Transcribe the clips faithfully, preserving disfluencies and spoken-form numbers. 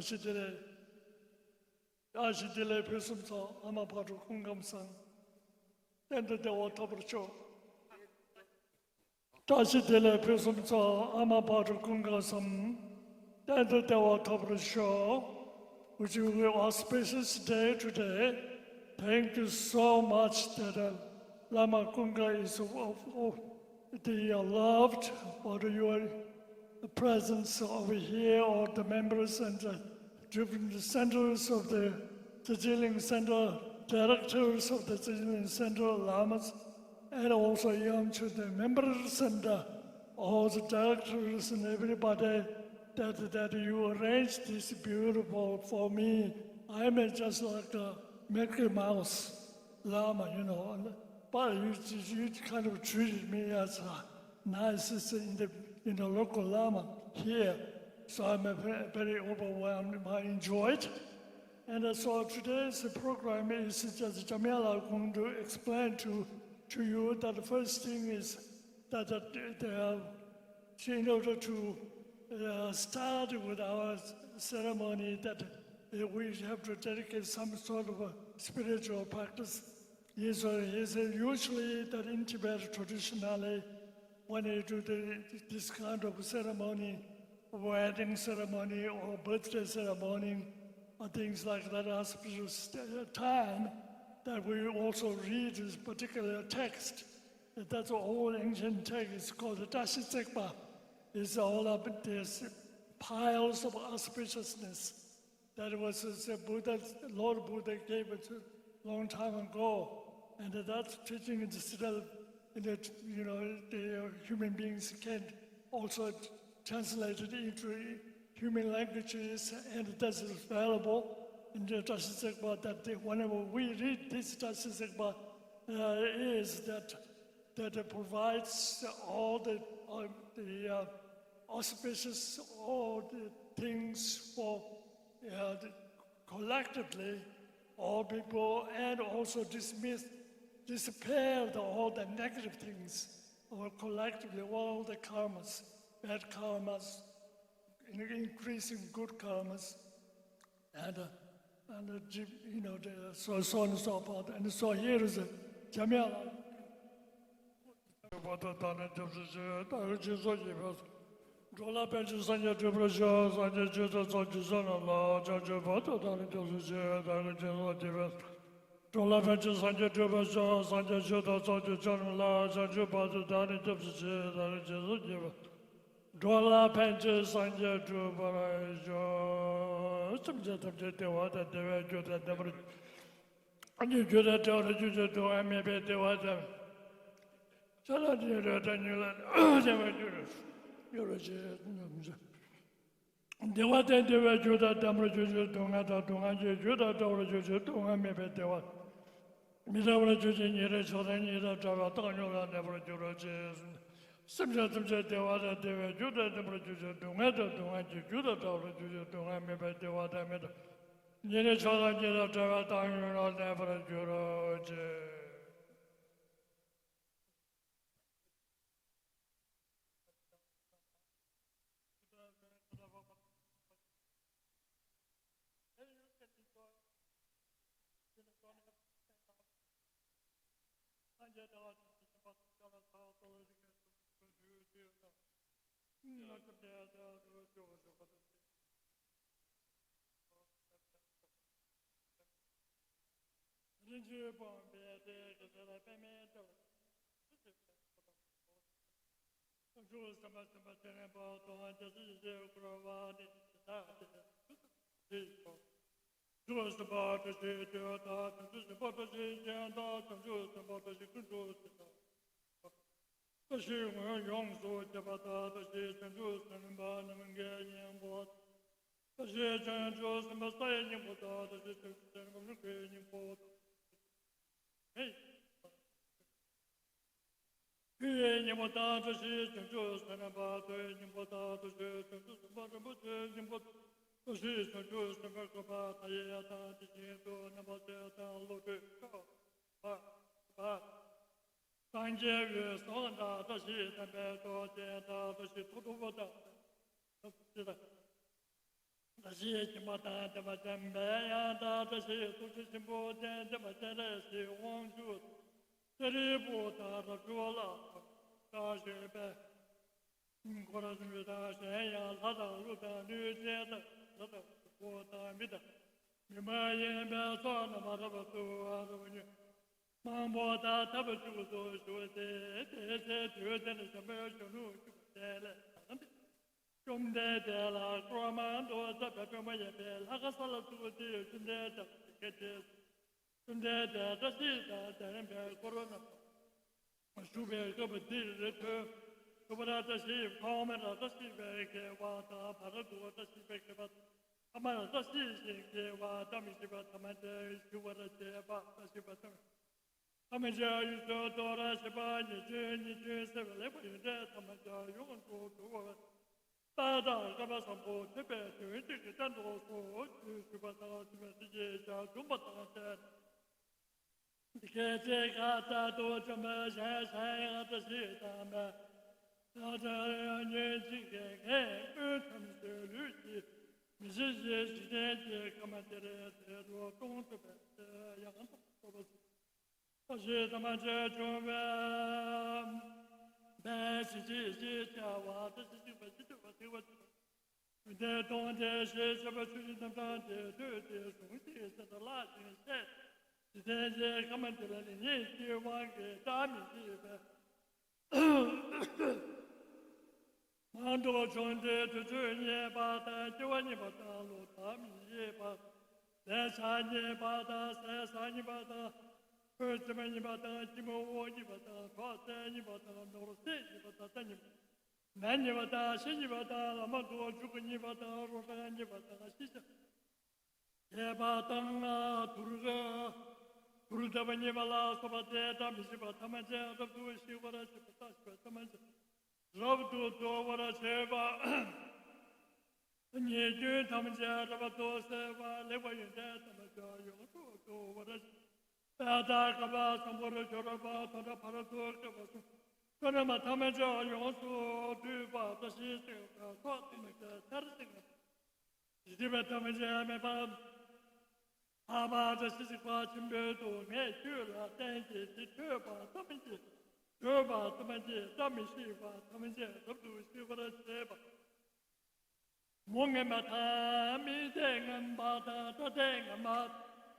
བཀྲ་ཤིས་བདེ་ལེགས། བཀྲ་ཤིས་བདེ་ལེགས་ཕུན་སུམ་ཚོགས། ཨ་མ་བག་དྲོ་སྐུ་ཁམས་བཟང་། གཏན་དུ་བདེ་བ་ཐོབ་པར་ཤོག། བཀྲ་ཤིས་བདེ་ལེགས་ཕུན་སུམ་ཚོགས། ཨ་མ་བག་དྲོ་སྐུ་ཁམས་བཟང་། གཏན་དུ་བདེ་བ་ཐོབ་པར་ཤོག། Wishing you a auspicious day today. Thank you so much that uh, Lama Kunga is of, of, of the uh, loved for your presence over here, all the members and the different centers of the Tseling Center, directors of the Tseling Center, lamas, and also young children members and uh, all the directors and everybody that, that you arranged this beautiful for me. I'm just like a Mickey Mouse Lama, you know, and, but you, you kind of treated me as a nicest in the, in the local Lama here. So I'm a ve-, very overwhelmed. I enjoyed. And uh, so today's program is just Jamila going to explain to, to you that the first thing is that, that they have, in order to uh, start with our ceremony, that uh, we have to dedicate some sort of a spiritual practice. Yes, uh, yes, uh, usually that in Tibet traditionally, when you do the, this kind of ceremony, wedding ceremony or birthday ceremony or things like that, auspicious st- time, that we also read this particular text. That's an old ancient text called the Tashi Tsekpa. It's all about these piles of auspiciousness. That was the Buddha, Lord Buddha gave it a long time ago. And that teaching is still, in the, you know, the human beings can also translate it into human languages, and that's available in the Tashi Tsekpa, that they, whenever we read this Tashi Tsekpa, uh, is that, that it provides all the, uh, the uh, auspicious, all the things for uh, the, collectively all people, and also dismiss, dispel the, all the negative things, or collectively all the karmas, bad karmas, in- increasing good karmas, and uh, and uh, gi- you know the, so so on and so forth. And so here is a Jamila. བར་དུ་བདག་ནི་སྐྱབས་སུ་མཆི། བདག་གིས་སྦྱིན་སོགས་བགྱིས་པས། འགྲོ་ལ་ཕན་ཕྱིར་སངས་རྒྱས་འགྲུབ་པར་ཤོག། སངས་རྒྱས་ཆོས་དང་ཚོགས་ཀྱི་མཆོག་རྣམས་ལ། བྱང་ཆུབ་བར་དུ་བདག་ནི་སྐྱབས་སུ་མཆི། བདག་གིས་སྦྱིན་སོགས་བགྱིས་པས། འགྲོ་ལ་ཕན་ཕྱིར་སངས་རྒྱས་འགྲུབ་པར་ཤོག། སངས་རྒྱས་ཆོས་དང་ཚོགས་ཀྱི་མཆོག་རྣམས་ལ། བྱང་ཆུབ་བར་དུ་བདག་ནི་སྐྱབས་སུ་མཆི། བདག་གིས་སྦྱིན་སོགས་བགྱིས་པས། འགྲོ་ལ་ཕན་ཕྱིར་སངས་རྒྱས་འགྲུབ་པར་ཤོག། སེམས་ཅན་ཐམས་ཅད་བདེ་བ་དང་བདེ་བའི་རྒྱུ་དང་ལྡན་པར། རྒྱུ་དང་བྲལ་བར་གྱུར་ཅིང་སྡུག་བསྔལ་མེད་པའི་བདེ་བ་དང་། ཆགས་སྡང་ཉེ་རིང་དགྲ་ཉེ་ལ་བདེ་བར་འགྱུར་རོ། འགྱུར་རོ་ཞེས་སྨོན་ལམ་བདེ་བ་དང་བདེ་བའི་རྒྱུ་དང་ལྡན་པར་གྱུར་ཅིང་སྡུག་བསྔལ་དང་སྡུག་བསྔལ་གྱི་རྒྱུ་དང་བྲལ་བར་གྱུར་ཅིང་སྡུག་བསྔལ་མེད་པའི་བདེ་བ། མི་རྟག་པར་གྱུར་ཅིང་ཉེ་རིང་ཆགས་སྡང་གཉིས་དང་བྲལ་བའི་བཏང་སྙོམས་ལ་གནས་པར་འགྱུར་རོ་ཞེས། སེམས་ཅན་ཐམས་ཅད་བདེ་བ་དང་བདེ་བའི་རྒྱུ་དང་ལྡན་པར་གྱུར་ཅིང་སྡུག་བསྔལ་དང་སྡུག་བསྔལ་གྱི་རྒྱུ་དང་བྲལ་བར་གྱུར་ཅིང་སྡུག་བསྔལ་མེད་པའི་བདེ་བ་དང་མི་རྟག་ཉེ་རིང་ཆགས་སྡང་གཉིས་དང་བྲལ་བའི་བཏང་སྙོམས་ལ་གནས་པར་འགྱུར་རོ་ཞེས། རིན་ཆེན་སྤངས་པའི་སྡེ་དགེ་ཚལ་པདྨའི་ལྟེ་བ། བྱང་ཆུབ་སེམས་དཔའ་སེམས་དཔའ་ཆེན་པོ་དང་རྒྱལ་སྲས་ཡེ་ཤེས་འཁོར་བ་ནི་ད་དེ་ཞུ་ཞུ་ཞུ། བྱང་ཆུབ་སེམས་དཔའ་བཀྲ་ཤིས་དོན་དང་། བྱང་ཆུབ་སེམས་དཔའ་བཀྲ་ཤིས་རྒྱན་དང་། བྱང་ཆུབ་སེམས་དཔའ་བཀྲ་ཤིས་ཀུན་ཏུ་སྤྱོད་པ། བཀྲ་ཤིས་དངོས་ཡོངས་སུ་གྱུར་པ་དང་། བཀྲ་ཤིས་བྱང་ཆུབ་སེམས་དཔའ་རྣམས་ཀྱི་སྙིང་པོ། བཀྲ་ཤིས་བྱང་ཆུབ་སེམས་དཔའ་ས་ཡི་སྙིང་པོ་དང་། བཀྲ་ཤིས་བྱང་ཆུབ་སེམས་དཔའ་ལུས་ཀྱི་སྙིང་པོ་དང་། ཧེ། ཆུ་ཡི་སྙིང་པོ་དང་། བཀྲ་ཤིས་བྱང་ཆུབ་སེམས་དཔའ་མཚོ་ཡི་སྙིང་པོ་དང་། བཀྲ་ཤིས་བྱང་ཆུབ་སེམས་དཔའ་རིན་པོ་ཆེའི་སྙིང་པོ་དང་། བཀྲ་ཤིས་བྱང་ཆུབ་སེམས་དཔའ་བཀོད་པ་མཐའ་ཡས་དང་། དེ་བཞིན་དུ་རྣམ་པར་ཤེས་དང་བློ་གྲོས་ཐོབ་པ། སངས་རྒྱས་འོད་སྲུང་དང་། བཀྲ་ཤིས་དམ་པའི་མཆོག་ཅན་དང་། བཀྲ་ཤིས་ཐུགས་སྟོབས་དང་། བཀྲ་ཤིས་སྦྱིན་པ་དང་ལྡན་པ་ཅན་པའི་ཡང་དག་བཀྲ་ཤིས་ཐུགས་རྗེ་ཆེན་པོ་ཅན་འདྲེན་པ་སྤྱན་རས་གཟིགས་དབང་ཕྱུག་ཚེ་རིང་པོ་དང་རབ་བྱུང་ལ་བཀྲ་ཤིས་པའི་འཁོར་གསུམ་དང་གཞན་ཡང་ལྷ་དང་ཀླུ་དང་གནོད་སྦྱིན་དང་ལྷ་དང་འཁོར་དང་མི་དང་མི་མ་ཡིན་པའི་ཚོགས་རྣམས་རབ་ཏུ་རབ་མྱུར་མང་པོ་དང་ཐབས་མཆོག་ཏུ་ཞུགས་ཏེ། དེ་ཚེ་དུས་མཐར་འཇམ་དཔལ་གཞོན་ནུ་སྤྱོད་པ་ལས་ལངས་ཏེ། བཅོམ་ལྡན་འདས་ལ་སྐུ་མང་དུ་བཏབ་པའི་པདྨོ་ཡབ་ཡུམ་ལྷ་ཁང་ས་ལ་གཙུག་ཏུ་བཅོམ་ལྡན་འདས་ཀྱི་སྐད་ཅེས། བཅོམ་ལྡན་འདས་བཀྲ་ཤིས་དང་ལྡན་པའི་འཁོར་རྣམས་བཞུགས་པའི་སྐབས་འདིར་ཐུགས་ཐུགས་ཕར་བཀྲ་ཤིས་པ། ཐོག་མར་བཀྲ་ཤིས་པའི་དགེ་བ་དང་། བར་དུ་བཀྲ་ཤིས་པའི་དགེ་བ། ཐ་མར་བཀྲ་ཤིས་ཤིང་གི་བ་བཀྲ་མི་ཤིས་པ་ཐམས་ཅད་ཞི་བར་བྱེད་པ། བཀྲ་ཤིས་པ་ཐམས་ཅད་ཡུལ་དུ་འགྲོ་བར་བྱེད་པ། ཉེས་སྐྱོན་ཉེས་སྐྱོན་སེལ་བའི་ལེགས་པ་ཡོན་ཏན་ཐམས་ཅད་ཡོངས་སུ་གྲུབ་པ། རྟག་དང་བསྐལ་པ་བཟང་པོ་ཐོབ་པའི་དོན་ཅིག་གི་སྟེང་དུ་སོ་ཞེས་ཞུས་པ་དང་། ཞུས་པའི་ཚིག་གིས་ཀྱང་འདུན་པ་དང་བཅས། འདི་སྐད་ཅེས་བཀའ་སྩལ་དུ་བཅོམ་པས་གཞན་གཞན་ཡང་བཀྲ་ཤིས་དང་མེད། ལྷ་དང་ཉོན་ཅིག་གིས་ངས་སྔོན་ཐམས་ཅད་ལུས་ཀྱིས་མི་ཤེས་ཤིང་། འཇིག་རྟེན་གྱི་ཁམས་འདིར་དེ་རུ་མཐོང་ཐུབ་པའི་ཡང་དག་པར་རྫོགས་པ་བཀྲ་ཤིས་ཐམས་ཅད་འབྱུང་བའི་ཕན་ཡོན་ཞི་བྱེད་ཞི་བྱ་བ་དང་། ཞི་བྱེད་པ་ཞི་བྱ་བ་ཐེག་པ་ཆེན་པོ། ཡོན་ཏན་མཐོང་སྟེ་ཞི་བྱེད་པ་ཆོས་ཀྱི་རྣམ་གྲངས་དེ་ཐོས་ཏེ་གཟུང་ཞིང་ཟིན་པ་ལ་བརྟེན་ཏེ། འཇིག་རྟེན་གྱི་ཁམས་འདི་ལ་ནི་ཉིད་ཀྱི་དབང་གིས་བཀྲ་མི་ཤིས་པའི་མང་དུ་བྱུང་སྟེ། དུས་ཚོད་རྙེད་པ་དང་། སྐྱེ་བ་རྙེད་པ་དང་། ལོ་ཟླ་མི་ཤེས་པ། ལན་ཆགས་རྙེད་པ་དང་། ཟས་ཟ་རྙེད་པ་དང་། གོས་ཕྱེ་མ་རྙེད་པ་དང་། སྐྱི་མོ་དབུགས་རྙེད་པ་དང་། གྲོགས་བཙལ་རྙེད་པ་དང་། ནོར་རྫས་རྙེད་པ་དང་། ད་ལྟ་རྙེད་པ། ནད་རྙེད་པ་དང་། ཤི་རྙེད་པ་དང་། ལམ་དུ་འཇུག་རྙེད་པ་དང་། རོ་བྲང་རྙེད་པ་དང་། ཤི་བྱ་རྙེད་པ་དང་། དུར་དུར་བརྡབ་རྙེད་པ་ལ་སོགས་པ་སྟེ། བཀྲ་མི་ཤིས་པ་ཐམས་ཅད་རབ་ཏུ་ཞི་བར་བྱེད་པ། བཀྲ་ཤིས་པ་ཐམས་ཅད་རབ་ཏུ་རྫོགས་པར་བྱེད་པ། ཉེས་སྐྱོན་ཐམས་ཅད་རབ་ཏུ་སེལ་བ། ལེགས་པ་ཡོན་ཏན་ཐམས་ཅད་ཡོངས་སུ་རྫོགས་པར། དཔལ་དང་བསྐལ་པ་བཟང་པོར་གྱུར་པ། དོན་དག་བར་དུ་གཅོད་པ་སོགས་བསོད་ནམས་ཐམས་ཅད་ཡོངས་སུ་འདུས་པ། བཀྲ་ཤིས་ཤིང་རྟ་ཐོག་ཐམས་ཅད་ཆར་ཅན། ཞི་བ་ཐམས་ཅད་མེད་པ། ཐ་མ་བཀྲ་ཤིས་པ་ཆེན་པོའི་སྡུག་བསྔལ་ཁྱོད་ལ་བསྟན་ཅིང་། དེ་ཐོས་པ་ཐམས་ཅད་ཐོས་པ་ཐམས་ཅད་བཀྲ་མི་ཤིས་པ་ཐམས་ཅད་རབ་ཏུ་ཞི་བར་བྱེད་པ། མུ་ངན་པ་དང་། མི་ཚེ་ངན་པ་དང་། ཐ་ཚིག་ངན་པ།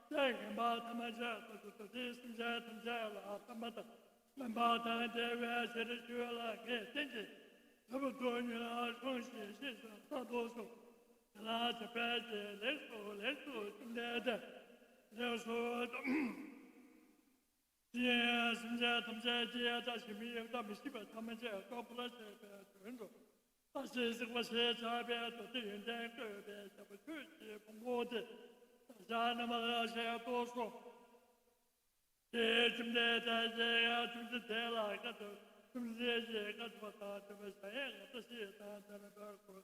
ཚེ་ངན་པ་ཐམས་ཅད་ཐ་ཚིག་ཐ་ཚིག་སེམས་ཅན་ཐམས་ཅད་ལ་ཕན་པ་དང་། ངན་པ་དང་བྲལ་བའི་ཕྱིར་ཁྱོད་ལ་ངས་བསྟན་ཅིང་། རབ་ཏུ་མྱུར་ལ་ཤོག་ཅིག་ཞེས་བསྐུལ་ཏོ་གསུངས། དེ་ལ་བྱ་ཕལ་ཆེར་ལེགས་སོ་ལེགས་སོ་བཅོམ་ལྡན་འདས་ལེགས་སོ། དེ་ཡང་སེམས་ཅན་ཐམས་ཅད་ཀྱི་བཀྲ་ཤིས་པའི་བཀྲ་མི་ཤིས་པ་ཐམས་ཅད་སྐྱོབ་པར་བྱེད་པའི་དོན་དུ། བཀྲ་ཤིས་གཟིགས་པ་ཞེས་བྱ་བའི་མདོ་སྡེ་ཡོན་ཏན་བཀོད་པའི་ཞབས་པད་ཆོས་ཀྱི་ཕུང་པོ་དེ་བདག་ཅག་རྣམས་ལ་བཤད་དོ་གསུངས། དེ་བཅོམ་ལྡན་འདས་ཀྱིས་ཡང་ཐུགས་རྗེ་དེ་ལ་བཀའ་སྩལ། ཐུགས་རྗེ་ཡི་བཀའ་སྩལ་པ་དང་། བཅོམ་པས་གཞན་ཡང་བཀྲ་ཤིས་དང་ལྡན་པར་བསྐུལ།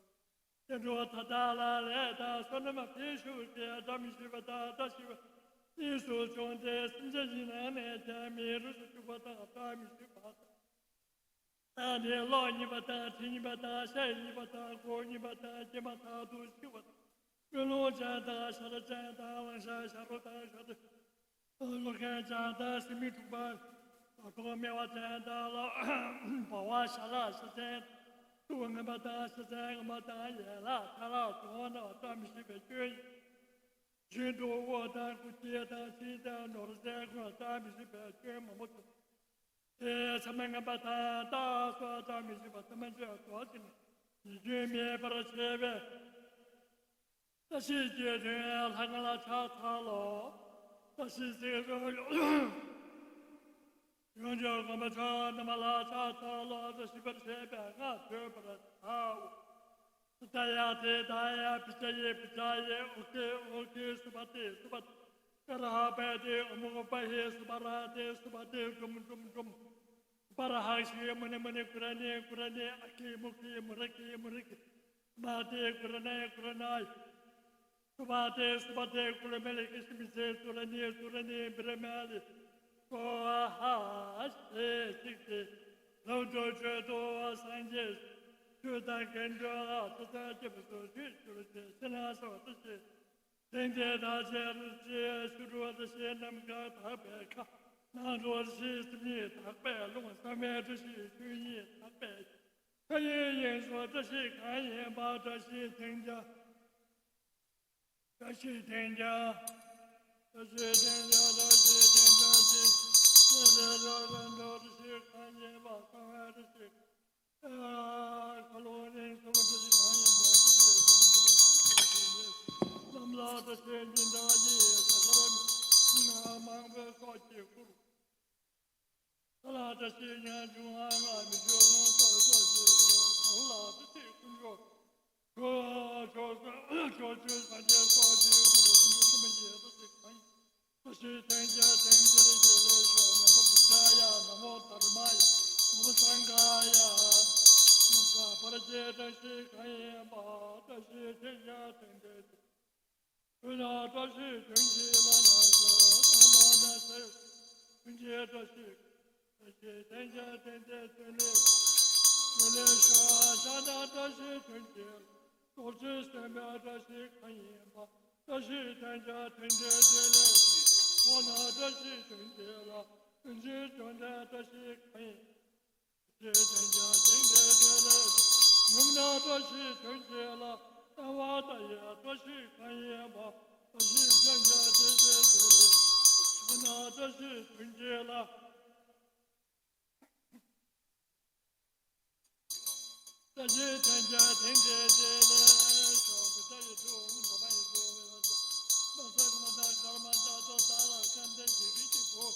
སྐྱེ་འགྲོ་མཐའ་དག་ལ་ལས་དང་བསོད་ནམས་འཕེལ་ཤུགས་ཀྱིས་བཀྲ་མི་ཤིས་པ་དང་བཀྲ་ཤིས་པ་གཉིས་སུ་བྱུང་སྟེ། སེམས་ཅན་གྱི་ནང་ནས་ཀྱང་མིའི་རིགས་སུ་གྱུར་པ་དང་བཀྲ་མི་ཤིས་པ་དང་། ད་ནི་གློ་རྙེད་པ་དང་། མཁྲིས་རྙེད་པ་དང་། ཤ་རྙེད་པ་དང་། མགོ་རྙེད་པ་དང་། སྐྱེས་མ་ཐག་ཏུ་ཤི་བ་དང་། དངུལ་ལོང་ཅན་དང་། ཤ་ར་ཅན་དང་། གླང་ཤ་ཤ་རོ་དང་། ཤ་དུ་ལོ་རྒན་ཅན་དང་། སྲིན་མོའི་འཁྲུག་པ། ལོ་ཐོག་སྨེ་བ་ཅན་དང་། ལོ་འབར་བ་ཤ་ལག་ཤ་ཅན། དུག་ངན་པ་དང་། ཤ་ཟན་ངན་པ་དང་། ཡན་ལག་ཆ་ལག་སོགས་རྣམས་བཀྲ་མི་ཤིས་པའི་སྐྱོན་ཡིན། རྒྱུན་དུ་དབུགས་དང་། སྐུ་སྐྱེ་དང་། མཆིན་དང་། ནོར་རྫས་ཁོང་བཀྲ་མི་ཤིས་པའི་སྐྱོན་མང་པོ་བྱུང་། དེ་ཚང་མ་ངན་པ་དང་། རྟགས་སོགས་བཀྲ་མི་ཤིས་པ་ཐམས་ཅད་རྫོགས་ཤིང་། ཉེས་སྐྱོན་མེད་པར་བྱེད་པའི་བཀྲ་ཤིས་ཀྱི་དོན་ལྷ་ཁང་ལ་ཕྱག་འཚལ་ལོ། བཀྲ་ཤིས་ཤིང་རྟ་ཡོངས་སུ་གང་བའི་ཕྱོགས་རྣམས་ལ་ཕྱག་འཚལ་ལོ། བཀྲ་ཤིས་པར་བྱེད་པའི་སྔགས་བརྗོད་པར་བྱའོ། ཏདྱ་ཐཱ། ཏདྱ་ཐཱ། བི་ཙ་ཡེ། བི་ཙ་ཡེ། ཨོ་ཁེ། ཨོ་ཁེ། སུ་བ་ཏི། སུ་བ་ཏི། ཀ་ར་ཧ་པ་ཏི། ཨོ་མ་ཨོ་པ་ཧེ། སུ་བ་ར་ཏི། སུ་བ་ཏི། ཀྲུམ་ཀྲུམ་ཀྲུམ། སུ་བ་ར་ཧ་ཤི། མུ་ནི་མུ་ནི། ཀུ་ར་ནི། ཀུ་ར་ནི། ཨ་ཁི་མུ་ཁི། མུ་ར་ཁི། མུ་ར་ཁི། སུ་བ་ཏི། ཀུ་ར་ནི། ཀུ་ར་ནི། སུ་བ་ཏི། སུ་བ་ཏི། ཀུ་ལི་མི་ལི། ཀི་ཤི་མི་ཤི། སུ་ར་ནི། སུ་ར་ནི། བི་ར་མ་ལི། སྭཱ་ཧཱ། ཞེས་གཟིགས་ཏེ། ལྷག་ཏུ་མཆོད་དོ། སངས་རྒྱས། ཆོས་དང་འགལ་འགྲོ་ལ་སོ་སོར་སྐྱབས་སུ་མཆི། ཆུ་རུ་ཆེ་ཕྱི་ནང་སོགས་བཀྲ་ཤིས། དེང་འདིར་བདག་ཆེན་རུ་ཆེ་ཤུ་རུ་བཀྲ་ཤིས། ནམ་མཁའ་དག་པའི་ཁམས། ནང་དུ་བཀྲ་ཤིས་སེམས་ཉིད་དག་པའི་རླུང་། གསང་བའི་བཀྲ་ཤིས་ཆོས་ཉིད་དག་པའི་ཤིང་། མཁའ་དབྱིངས་སུ་བཀྲ་ཤིས་གང་ཡིན་པ། བཀྲ་ཤིས་དེང་འདིར། བཀྲ་ཤིས་དེང་འདིར། བཀྲ་ཤིས་དེང་འདིར། བཀྲ་ཤིས་དེང་འདིར། བཀྲ་ཤིས་དེང་འདིར། བཀྲ་ཤིས་གང་ཡིན་པ། གསང་བའི་བཀྲ་ཤིས། ཁ་ལོ་རིང་སོ་བཀྲ་ཤིས་གང་ཡིན་པ། བཀྲ་ཤིས་དེང་འདིར། ལམ་ལ་བཀྲ་ཤིས་ཉི་ཟླ་ཡི། ས་ཁར་མང་པོའི་སོགས་ཀྱིས་བསྐོར། ས་ལ་བཀྲ་ཤིས་ཉ་ཆུང་ང་མི་ཆུང་ལུང་སོགས་སོགས་ཀྱིས་བསྐོར། བྱང་ལ་བཀྲ་ཤིས་དཀོན་མཆོག་ཕྱོགས་ཕྱོགས་ཕྱོགས་བཅུའི་སངས་རྒྱས་སོགས་ཀྱིས་བསྐོར། ཀུན་འདུས་སེམས་དཔའ་ཡི་བཀྲ་ཤིས་གང་ཡིན། བཀྲ་ཤིས་དེང་འདིར་དེང་འདིར་བདེ་ལེགས་ཤོག་ན་མོ་བུདྡྷཱ་ཡ། ན་མོ་དྷརྨཱ་ཡ། ན་མོ་སངྒྷཱ་ཡ། ན་མོ་ས་པ་ར་ཇེ། བཀྲ་ཤིས་གང་ཡིན་པ། བཀྲ་ཤིས་དེང་འདིར་དེང་འདིར། ཕུ་ན་བཀྲ་ཤིས་དོན་གྱི་ལྷ། ན་ས་ན་མ་ན་ས་དོན་གྱི་བཀྲ་ཤིས། བཀྲ་ཤིས་དེང་འདིར་དེང་འདིར་དོན་ལེགས། དོན་ལེགས་ཤོག་ཤ་ན་བཀྲ་ཤིས་དོན་གྱི་ལྷ། རྡོ་རྗེ་སེམས་དཔའི་བཀྲ་ཤིས་གང་ཡིན་པ། བཀྲ་ཤིས་དེང་འདིར་དེང་འདིར་དོན་ལེགས། ཁོ་ན་བཀྲ་ཤིས་དོན་གྱི་ལྷ། དོན་གྱི་དོན་ལྡན་བཀྲ་ཤིས་གང་ཡིན། བཀྲ་ཤིས་དེང་འདིར་དེང་འདིར་དོན་ལེགས། ཡུམ་ན་བཀྲ་ཤིས་དོན་གྱི་ལྷ། ཨ་ཝ་ཏ་ཡ་བཀྲ་ཤིས་གང་ཡིན་པ། བཀྲ་ཤིས་དེང་འདིར་དེང་འདིར་དོན་ལེགས། ཁ་ན་བཀྲ་ཤིས་དོན་གྱི་ལྷ། བཀྲ་ཤིས་དེང་འདིར་དེང་འདིར་དོན་ལེགས་ཤོག་བུདྡྷ་ཡི་དྲུང་འགྲོ་མ་ཡི་དྲུང་མ་ས་ག་མ་ད་ཀརྨ་ད་ཏོ་ད་ལ་སྐལ་ལྡན་བགྱིས་རིགས་ཀྱི་བུ།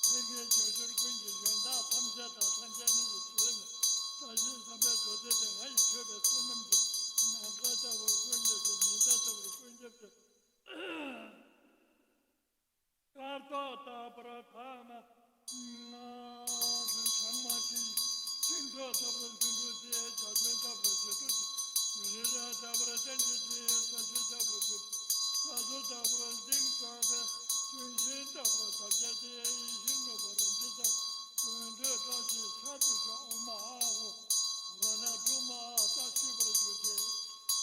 ལྷན་སྐྱེས་སྐྱོན་ཤོར་ཀུན་གྱི་ཡོན་བདག་ཐམས་ཅད་དང་ཐམས་ཅད་ནི་ཡི་ཆོས་ནི། བཀྲ་ཤིས་བསམ་པའི་རྡོ་རྗེ་སྟེ། ང་ཡི་མཆོད་པའི་བསོད་ནམས་ཀྱིས། ནམ་མཁའ་ལྟ་བུར་ཀུན་ཁྱབ་ཀྱི། ཉི་ཟླ་ལྟ་བུར་ཀུན་ཁྱབ་ཀྱི། སྐར་ཚོགས་ལྟ་བུར་ཐ་མ། གྲངས་མང་ཞིང་། ཤིང་ཏོག་ལྟ་བུར་ལྷུན་གྲུབ་སྟེ། འཇའ་ཚོན་ལྟ་བུར་ཞི་ཁྲོ་སྟེ། རི་རབ་ལྟ་བུར་བརྟན་གྱིས་བརྒྱན། ས་གཞི་ལྟ་བུར་གྲུབ། ས་རྡོ་ལྟ་བུར་གཏིང་ཟབ་པའི། ལྗོན་ཤིང་ལྟ་བུར་དར་ཁྱབ་སྟེ། ཡིད་བཞིན་ནོར་བུ་རིན་ཆེན་ལྟ་བུར་ཀུན་འདུས་བཀྲ་ཤིས་ཆར་དུ་ཤོག་ཨོཾ་ཨཱཿཧཱུྃ་ཧོ་ཎ་སྒྲོལ་མ། བཀྲ་ཤིས་པར་གྱུར་ཅིག་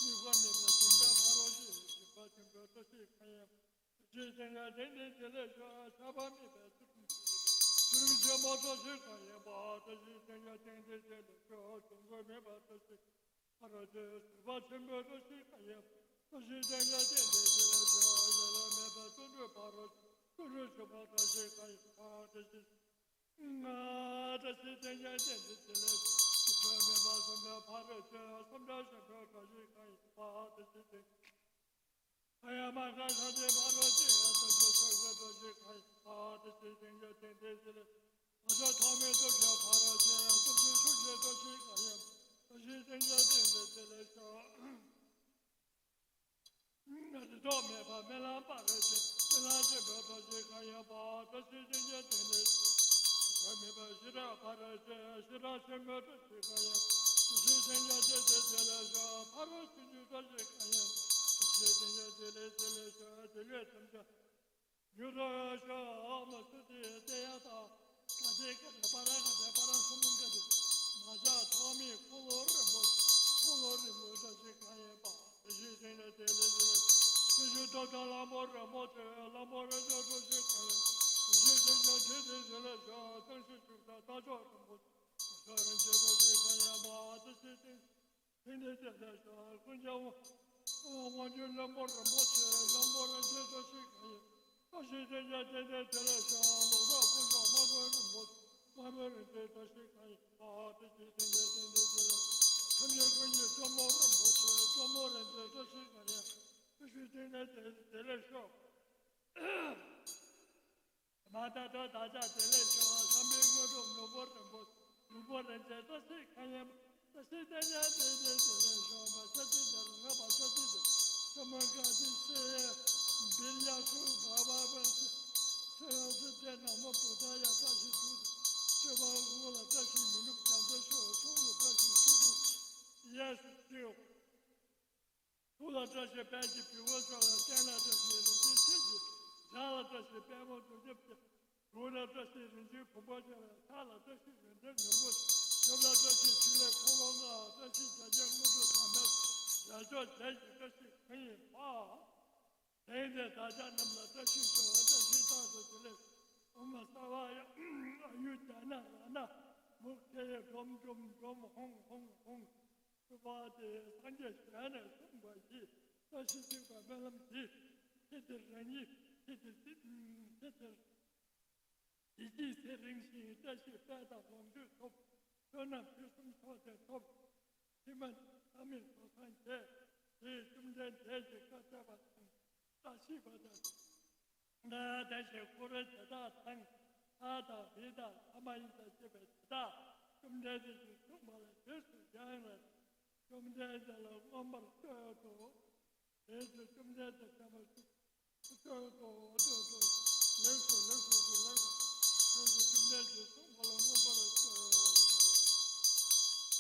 དམིགས་པ་མེད་པའི་དོན་དམ་ཕ་རོལ་ཕྱིན། སྒྲིབ་པ་ཆེན་པོའི་བཀྲ་ཤིས་གང་ཡིན། བཀྲ་ཤིས་དེང་འདིར་དེང་འདིར་བདེ་ལེགས་ཤོག་ཆགས་པ་མེད་པའི་ཚུལ་ཁྲིམས། ཚུལ་ཁྲིམས་ཆེན་པོ་བཀྲ་ཤིས་གང་ཡིན་པ། བཀྲ་ཤིས་དེང་འདིར་དེང་འདིར་བདེ་ལེགས་ཤོག་གྱོང་གུན་མེད་པའི་བཀྲ་ཤིས་ཕ་རོལ་ཕྱིན། ཟུར་པ་ཆེན་པོའི་བཀྲ་ཤིས་གང་ཡིན་པ། བཀྲ་ཤིས་དེང་འདིར་དེང་འདིར་བདེ་ལེགས་ཤོག་ཡོ་ལང་མེད་པའི་བརྩོན་འགྲུས་ཕ་རོལ་ཕྱིན། བརྩོན་འགྲུས་ཆེན་པོ་བཀྲ་ཤིས་གང་ཡིན་པ། བཀྲ་ཤིས་བཀྲ་ཤིས་དེང་འདིར་དེང་འདིར་བདེ་ལེགས་ཤོག་གྱོང་མེད་པ་བསམ་པའི་ཕ་རོལ་ཕྱིན། བསམ་གྲུབ་ཆེན་པོའི་བཀྲ་ཤིས་གང་ཡིན་པ། བཀྲ་ཤིས་དེང་འདིར། ཨ་ཡ་མ་ཧཱ་ཤཱཀྱའི་ཕ་རོལ་ཕྱིན། བསམ་གྲུབ་ཆོས་སྐུའི་བཀྲ་ཤིས་གང་ཡིན་པ། བཀྲ་ཤིས་དེང་འདིར་དེང་འདིར་བདེ་ལེགས། ཨ་ཏི་ཐོགས་མེད་རྟོགས་བརྗོད་ཕ་རོལ་ཕྱིན། རྟོགས་བརྗོད་ཆོས་ཀྱི་བཀྲ་ཤིས་གང་ཡིན་པ། བཀྲ་ཤིས་དེང་འདིར་དེང་འདིར་བདེ་ལེགས་ཤོག་རིག་སྟོབས་མེད་པ་སྨོན་ལམ་ཕ་རོལ་ཕྱིན། སྨོན་ལམ་ཆེན་པོའི་བཀྲ་ཤིས་གང་ཡིན་པ། བཀྲ་ཤིས་དེང་འདིར་དེང་འདིར་གོས་མེད་པ་ཤེས་རབ་ཕ་རོལ་ཕྱིན། ཤེས་རབ་ཆེན་པོའི་བཀྲ་ཤིས་གང་ཡིན་པ། བཀྲ་ཤིས་དེང་འདིར་དེང་འདིར་བདེ་ལེགས་ཤོག་ཕ་རོལ་ཕྱིན་གྱི་བཀྲ་ཤིས་གང་ཡིན་པ། བཀྲ་ཤིས་དེང་འདིར་དེང་འདིར་བདེ་ལེགས་ཤོག་བདེ་ལེགས་ཐམས་ཅད་མྱུར་དུ་ཤོག་ཨོཾ་སྭསྟི། ཏདྱ་ཐཱ། ག་ཏེ་ག་ཏེ་པཱ་ར་ག་ཏེ་པཱ་ར་སཾ་མ་ག་ཏེ། མ་ཇ་ཐོགས་མེད་འཁོར་ལོ་རིན་པོ་ཆེ། འཁོར་ལོ་རིན་པོ་ཆེ་བཀྲ་ཤིས་གང་ཡིན་པ། བཀྲ་ཤིས་དེང་འདིར་དེང་འདིར་བདེ་ལེགས། བཀྲ་ཤིས་རྟོགས་ལྡན་གླང་པོ་རིན་པོ་ཆེ། གླང་པོ་རིན་ཆེན་བཀྲ་ཤིས་གང་ཡིན་པ། བཀྲ་ཤིས་དེང་འདིར་དེང་འདིར་བདེ་ལེགས་ཤོག་ཐང་ཤིང་ཤུགས་ལྡན་རྟ་མཆོག་རིན་པོ་ཆེ། རིན་ཆེན་བཀྲ་ཤིས་གང་ཡིན་པ། བཀྲ་ཤིས་དེང་དེང་འདིར་དེང་འདིར་བདེ་ལེགས་ཤོག་ཀུན་ཁྱབ་དབང་ཕྱུག་བློན་པོ་རིན་པོ་ཆེ། བློན་པོ་རིན་ཆེན་བཀྲ་ཤིས་གང་ཡིན་པ། བཀྲ་ཤིས་དེང་འདིར་དེང་འདིར་བདེ་ལེགས་ཤོག་ལོ་ཙཱ་དཀོན་མཆོག་དམག་དཔོན་རིན་པོ་ཆེ། དམག་དཔོན་རིན་པོ་ཆེ་བཀྲ་ཤིས་གང་ཡིན་པ། བཀྲ་ཤིས་དེང་འདིར་དེང་འདིར་བདེ་ལེགས། ཐམས་ཅད་ཀུན་གྱི་གཙོ་མོ་རིན་པོ་ཆེ། གཙོ་མོ་རིན་ཆེན་བཀྲ་ཤིས་གང་ཡིན་པ། བཀྲ་ཤིས་དེང་འདིར་དེང་འདིར་བདེ་ལེགས་ཤོག་མ་ད་དོ་ད་ཆ་བདེ་ལེགས་ཤོག་བསམ་པའི་དངོས་གྲུབ་ནོར་བུ་རིན་པོ་ཆེ། ནོར་བུ་རིན་ཆེན་བཀྲ་ཤིས་གང་ཡིན་པ། བཀྲ་ཤིས་དེང་འདིར་དེང་འདིར་བདེ་ལེགས་ཤོག་མ་ཤ་ཚིག་དེ་རང་ར་མ་ཤ་ཚིག་དེ་ཤ་མ་ཀ་ཚིག་སེ་བིར་ཡ་སུ་བ་བ་བ་སེ་སེ་ཡ་སུ་དེ་ན་མོ་བུ་ད་ཡ་བཀྲ་ཤིས་ཐུགས་སེ་བ་དབུ་ལ་བཀྲ་ཤིས་མི་ནུབ་རྒྱ་མཚོ་ཤོག་ཐུགས་ལ་བཀྲ་ཤིས་ཤུགས་ཐུགས་ཡེ་སུ་ཤོག་ཐུགས་ལ་བཀྲ་ཤིས་དཔལ་གྱི་ཕྲེང་བ་ཤོག་སྟན་ལ་བཀྲ་ཤིས་རིན་ཆེན་ཆོས་ཀྱི་ཞབས། ལ་བཀྲ་ཤིས་པདྨོ་འཇོམས་བྱེད་ཀྱི། དྲུང་ལ་བཀྲ་ཤིས་རིན་ཆེན་ཕུང་པོ་ཤོག་ལ་ལ་བཀྲ་ཤིས་ཡོན་ཏན་ནོར་བུ་ཤོག་ཁྱོད་ལ་བཀྲ་ཤིས་བདེ་ལེགས། ཁོ་ལོ་ང་བཀྲ་ཤིས་བྱ་རྒྱལ་དངོས་གྲུབ་དམ་པའི་ཡ་ཆོག་བྱས་ཤིག། བཀྲ་ཤིས་གང་ཡིན་པ། དེང་འདིར་བདག་ཅག་རྣམས་ལ་བཀྲ་ཤིས་ཤོག། བཀྲ་ཤིས་རྟག་ཏུ་བདེ་ལེགས། ཨོཾ་སརྦ་ཡ་ཨ་ཡུ་ཛྙཱ་ན་རཏྣ་མུག་ཏེ་ཡེ་ཌོམ་ཌོམ་ཌོམ་ཧོང་ཧོང་ཧོང་སུ་བ་ཏེ། སངས་རྒྱས་ཞལ་ནས་གསུངས་པ་བཞིན་བཀྲ་ཤིས་གཟིགས་པའི་སྨོན་ལམ་འདི་ཚེ་འདིར་རང་ཉིད་ཚེ་འདིར་ཚེ་འདིར་ཡིད་ཆེས་ཚེ་རིང་ཞིང་བཀྲ་ཤིས་དཔལ་དང་ལོངས་སྤྱོད་ཐོབ། བསོད་ནམས་ཕུན་སུམ་ཚོགས་ཏེ་ཐོབ། ཕྱི་མ་མཐའ་མེད་རྫོགས་སངས་རྒྱས། དེས་བཅོམ་ལྡན་འདས་ཀྱིས་བཀའ་སྩལ་པ་དང་བཀྲ་ཤིས་པ་དང་། ན་དེ་བཞིན་འཁོར་བའི་དེ་དག་དང་། ལྷ་དང་མི་དང་ལྷ་མ་ཡིན་དང་བཅས་པའི་དེ་དག་བཅོམ་ལྡན་འདས་ཀྱིས་གསུངས་པ་ལ་རྗེས་སུ་ཡི་རང་ལ། བཅོམ་ལྡན་འདས་ལ་མངོན་པར་བསྟོད་དོ། དེ་ཚེ་བཅོམ་ལྡན་འདས་བྱམས་པ་བསྟོད་དོ། བསྟོད་དོ། ལེགས་སོ། ལེགས་སོ། ལེགས་སོ། ལེགས་སོ། བཅོམ་ལྡན་འདས་གསུངས་པ་ལ་མངོན་པར་བསྟོད་དོ།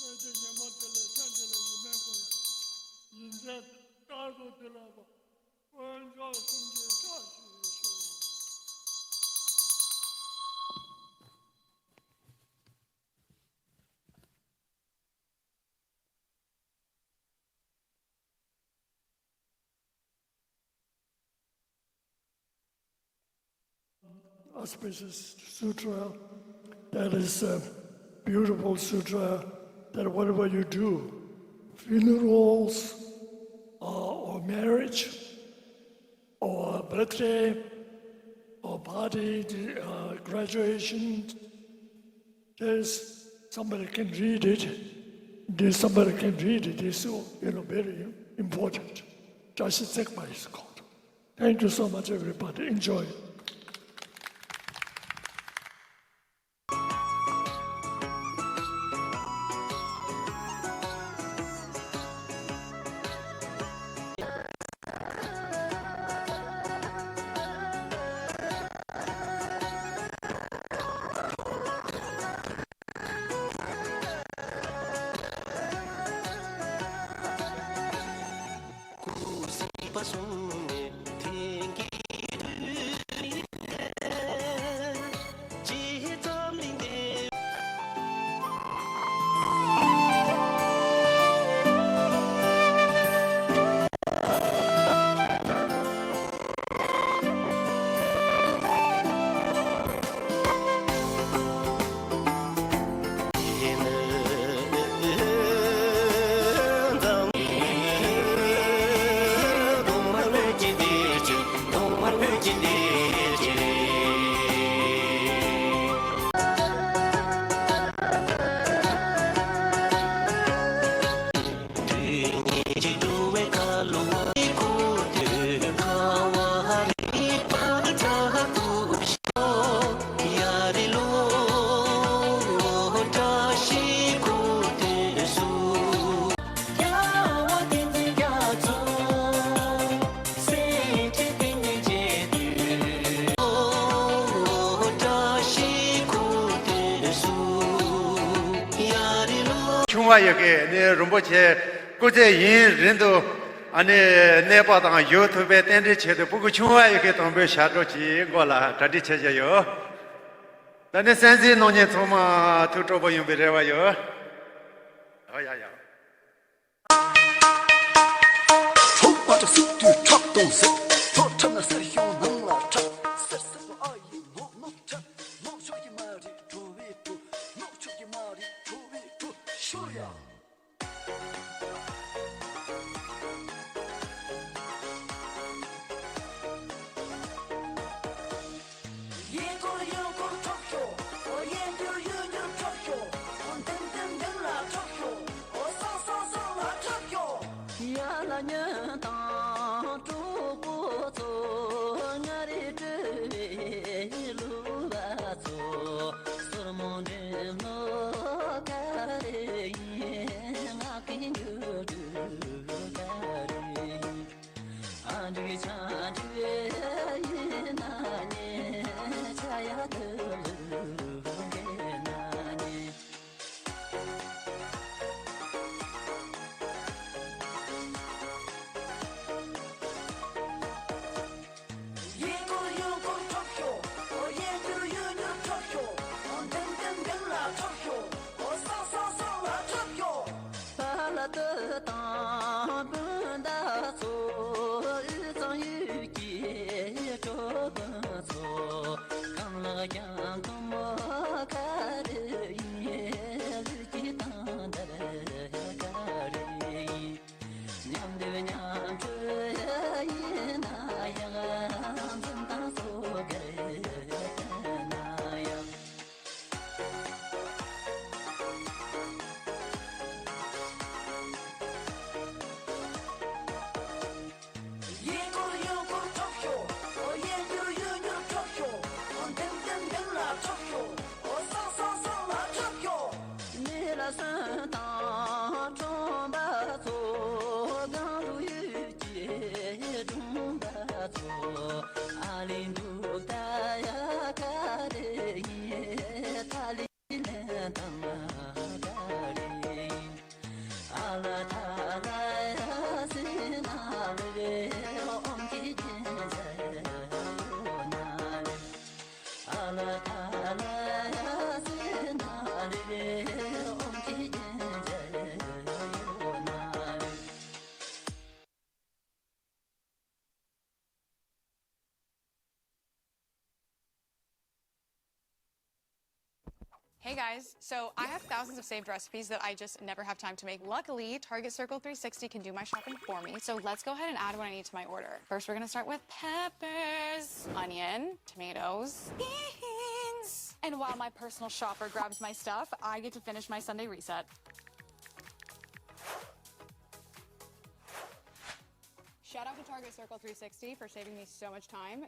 བསྟོད་དེ་ཉོན་མོངས་དེ་ལས་སེམས་དེ་ལས་ཉི་མའི་གུང་ཡིན་ཚད་དཀར་པོ་དེ་ལ་དཀོན་མཆོག་གསུམ་གྱི་བཀྲ་ཤིས་ཤོག། Auspicious Sutra. That is a beautiful sutra, that whatever you do, funerals, uh, or marriage, or birthday, or party, uh, graduation, there's somebody can read it. There's somebody can read it. It's so, you know, very important. Just take my call. Thank you so much, everybody. Enjoy. ཆུང་བ་ཡོད་མཁན་ནི་རིན་པོ་ཆེ་སྐུ་ཚེ་ཡུན་རིང་དུ་ཨ་ནི་གནས་པ་དང་བཞུགས་ཐུབ་པའི་རྟེན་འབྲེལ་ཆེད་དུ་སྤུ་གུ་ཆུང་བ་ཡོད་མཁན་དང་པོའི་ཞབས་བྲོ་གཅིག་མགོ་ལ་གྲ་སྒྲིག་བྱེད་བཞིན་ཡོད། ད་ནི་གསན་གཟིགས་གནང་མཁན་ཚང་མ་ཐུགས་སྤྲོ་པོ་ཡོང་བའི་རེ་བ་ཡོད། ཨ་ཡ་ཡ། ཁྲོ་བ་འཁྲབ་སྲིད་དུས་འཁྲབ་གཏོང་ཟེར། ཁྲོ་འཁྲབ་ན་གསེར་གཞོང་ནང་ལ་འཁྲབ། གསེར་གསེར་པོ་ཨ་ཡིན་ནོག་ནོག་འཁྲབ། ནོག་ཆོག་གི་མ་རེད་ཁྲོ་བའི་བུ། ནོག་ཆོག་གི་མ་རེད་ཁྲོ་བའི་བུ། ཤོར་ཡ། གཡས་སྐོར་གཡོན་སྐོར་འཁྲབ་ཤོག་ཨོ་གཡས་འགྱུར་གཡོན་འགྱུར་འཁྲབ་ཤོག་ཨོ་མདུན་མདུན་མདུན་ལ་འཁྲབ་ཤོག་ཨོ་སང་སང་སང་ལ་འཁྲབ་ཤོག་ཡ་ལ་ཉོན་དང་གྲོགས་པོ། Hey guys, so I have thousands of saved recipes that I just never have time to make. Luckily, Target Circle three sixty can do my shopping for me. So let's go ahead and add what I need to my order. First, we're gonna start with peppers, onion, tomatoes, beans. And while my personal shopper grabs my stuff, I get to finish my Sunday reset. Shout out to Target Circle three sixty for saving me so much time.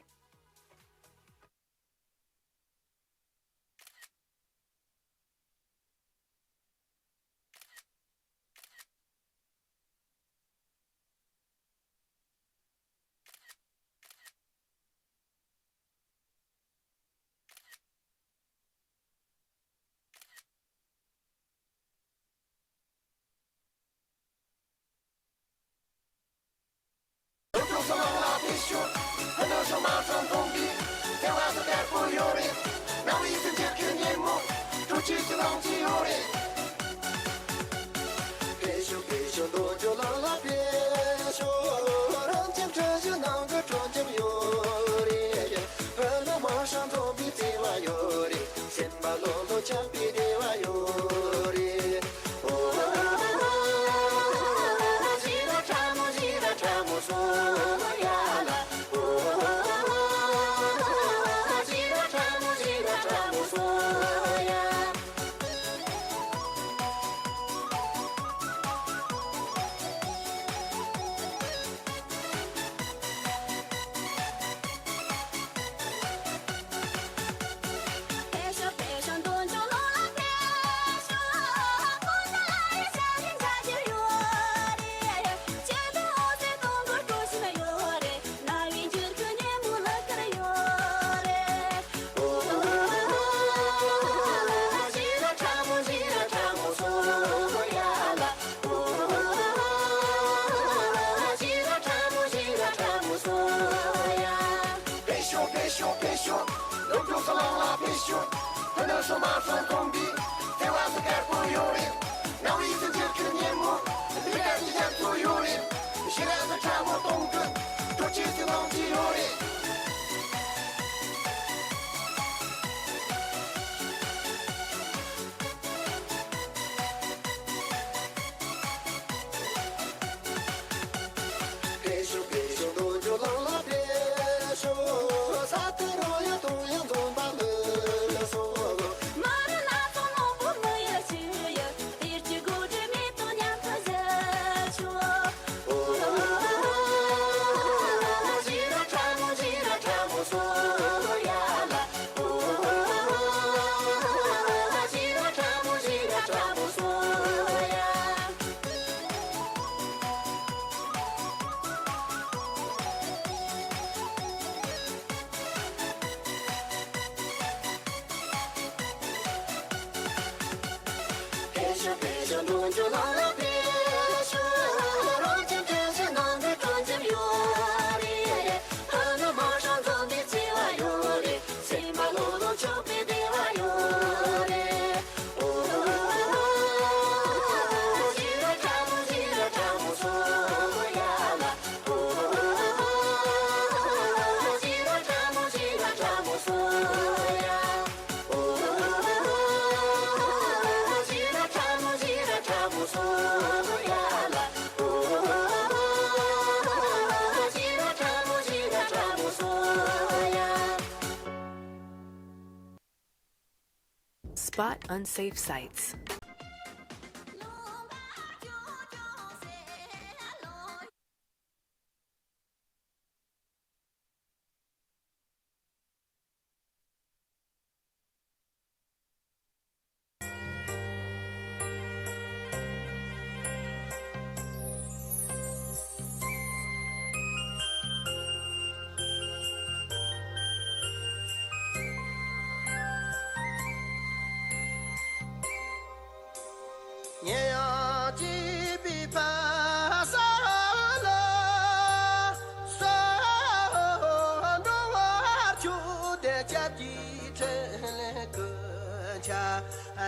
Spot unsafe sites.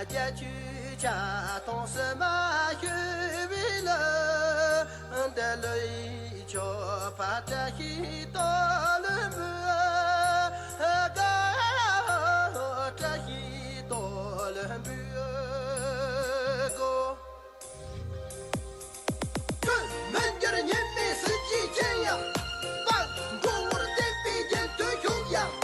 རྒྱ་ཆུ་ཆ་ཐོང་སུ་མ་ཤོད་བི་ལ། འདི་ལོའི་ཆོ་པ་བཀྲ་ཤིས་དོ་ལུ་འབུ། ག་བཀྲ་ཤིས་དོ་ལུ་འབུ་གོ། ཀུན་མི་འགྱུར་ཉི་མའི་གཟི་བརྗིད་ཅན་ཡང་། དཔལ་འབྲུག་ངོར་བསྟན་པའི་རྒྱན་དུ་བཞུགས་ཡང་།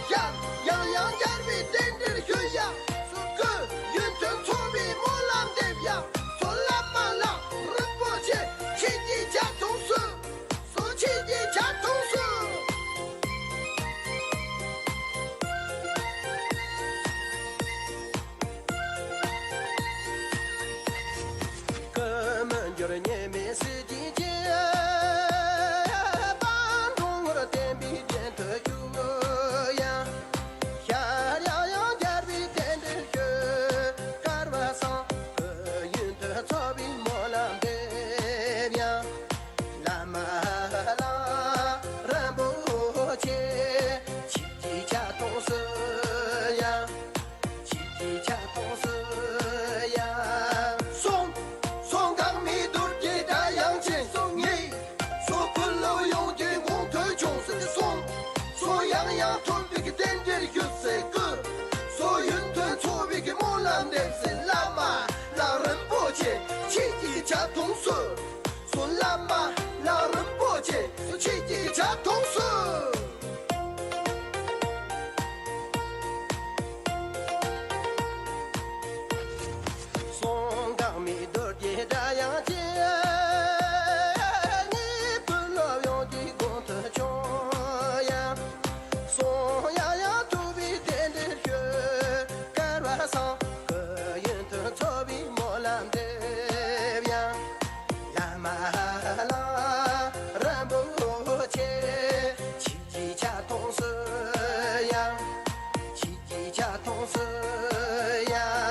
ཞལ་ཡང་ཡང་རྒྱལ་བའི་རྟེན་འབྲེལ་ཞུ་ཡང་། སྐུ་ཡོན་ཏན་ཚོགས་པའི་སྨོན་ལམ་འདེབས་ཡང་། སོ་བླ་མ་ལགས་རིན་པོ་ཆེ་ཁྱེད་ཀྱི་ཕྱག་མཐོང་སོ། སོ་ཁྱེད་ཀྱི་ཕྱག་མཐོང་སོ། ཀུན་མི་འགྱུར་ཉི་མའི་གཟི་བརྗིད་ཅན། དཔལ་འབྲུག་ངོར་བསྟན་པའི་རྒྱན་དུ་བཞུགས་ཡང་། ཤར་ཡང་ཡང་རྒྱལ་བའི་རྟེན་འབྲེལ་ཞུ། སྐལ་བ་བཟང་སྐུ་ཡོན་དུ་ཚོགས་པའི་སྨོན་ལམ་འདེབས་ཡང་། བླ་མ་ལགས་རིན་པོ་ཆེ། ཁྱེད་ཀྱི་ཕྱག་མཐོང་སོ་ཡང་། ཁྱེད་ཀྱི་ཕྱག་མཐོང་སོ་ཡང་། སོང་། སོང་འགག་མེད་རྡོ་རྗེ་སྒྲ་དབྱངས་ཅན་སོང་ངེས། སོ་ཀུན་སློབ་ཡོངས་ཀྱི་གོང་དུ་བྱུང་ཟེར་སོང་། སོ་ཡང་ཡང་ཐོབ་པའི་རྟེན་འབྲེལ་ཞུ་ཟེར་ཀུན། སོ་ཡོན་ཏན་ཚོགས་པའི་སྨོན་ལམ་འདེབས་ཟེར། བླ་མ་ལགས་རིན་པོ་ཆེ་ཁྱེད་ཀྱི་ཕྱག་མཐོང་སོ། སོ་བླ་མ་ལགས་རིན་པོ་ཆེ་སོ་ཁྱེད་ཀྱི་ཕྱག་མཐོང་སོ། སོང་འགག་མེད་རྡོ་རྗེ་སྒྲ་དབྱངས་ཅན། ཉིད་དུ་སློབ་ཡོངས་ཀྱི་གོང་དུ་བྱུང་ཡང་། སོང་ཡང་ཡང་ཐུབ་པའི་རྟེན་འབྲེལ་ཞུ། སྐལ་བ་བཟང་སྐུ་ཡོན་ཏན་ཚོགས་པའི་སྨོན་ལམ་འདེབས་ཡང་། བླ་མ་ལགས་རིན་པོ་ཆེ། ཁྱེད་ཀྱི་ཕྱག་མཐོང་སོ་ཡང་། ཁྱེད་ཀྱི་ཕྱག་མཐོང་སོ་ཡང་།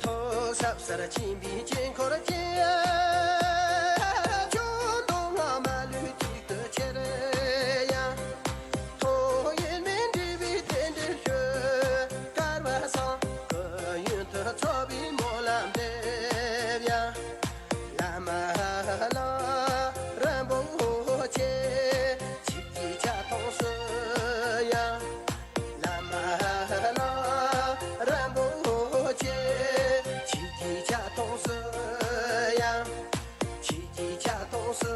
ཐོག་ཟབ་སར་ཕྱིན་པའི་དཀྱིལ་འཁོར་ཅན། ཆོས་མདོ་སྔགས་མ་ལུས་གཅིག་ཏུ་ཁྱེར་ཡང་། ཐོག་ཡེ་མེད་འབྲས་བུའི་རྟེན་འབྲེལ་ཞུ། སྐལ་བ་བཟང་སྐུ་ཡོན་ཏུ་ཚོགས་པའི་སྨོན་ལམ་འདེབས་ཡང་། བླ་མ་ལགས་རིན་པོ་ཆེ། ཁྱེད་ཀྱི་ཕྱག་མཐོང་སོ་ཡང་། བླ་མ་ལགས་རིན་པོ་ཆེ། ཁྱེད་ཀྱི་ཕྱག་མཐོང་སོ་ཡང་། ཁྱེད་ཀྱི་ཕྱག་མཐོང་སོ་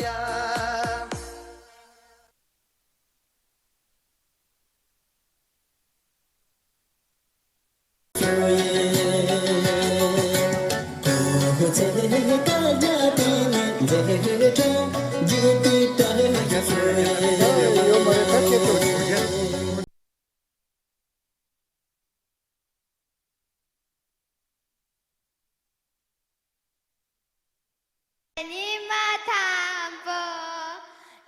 ཡང་། ཉི་མ་དང་པོ།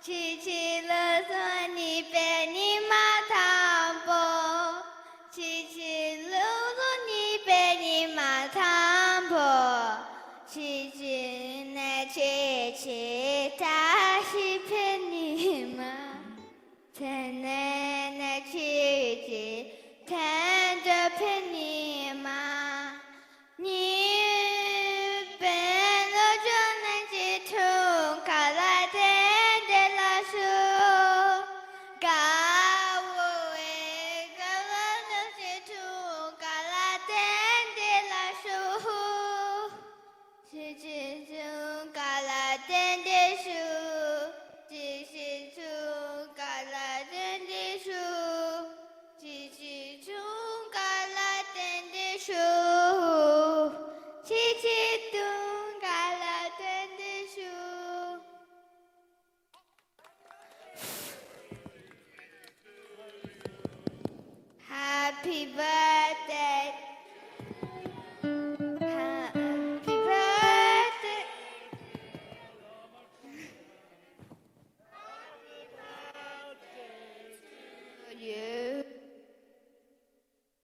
ཕྱི་ཕྱི་ལོ་སོ་གཉིས་པའི་ཉི་མ་དང་པོ། ཕྱི་ཕྱི་ལོ་སོ་གཉིས་པའི་ཉི་མ་དང་པོ། ཕྱི་ཕྱི་ནས་ཆེ་ཆེ་བཀྲ་ཤིས་པའི་ཉི་མ། ཚེ་ནས་ནས་ཆེ་ཆེ་དོན་འགྲུབ་པའི་ཉི་མ། ཉི་པའི་ལོ་ཅོག་ནས་ཅི་འཐུང་ག་ལ་བརྟེན་ཏེ་ལ་ཞུ། དགའ་བོ་བའི་དགའ་བ་ནས་ཅི་འཐུང་ག་ལ་བརྟེན་ཏེ་ལ་ཞུ། ཅི་ཅི་འཐུང་ག་ལ་བརྟེན་ཏེ་ཞུ། ཅི་ཅི་འཐུང་ག་ལ་བརྟེན་ཏེ་ཞུ། ཅི་ཅི་འཐུང་ག་ལ་བརྟེན་ཏེ་ཞུ། ཅི་ཅི་འཐུང་ག་ལ་བརྟེན་ཏེ་ཞུ། Happy birthday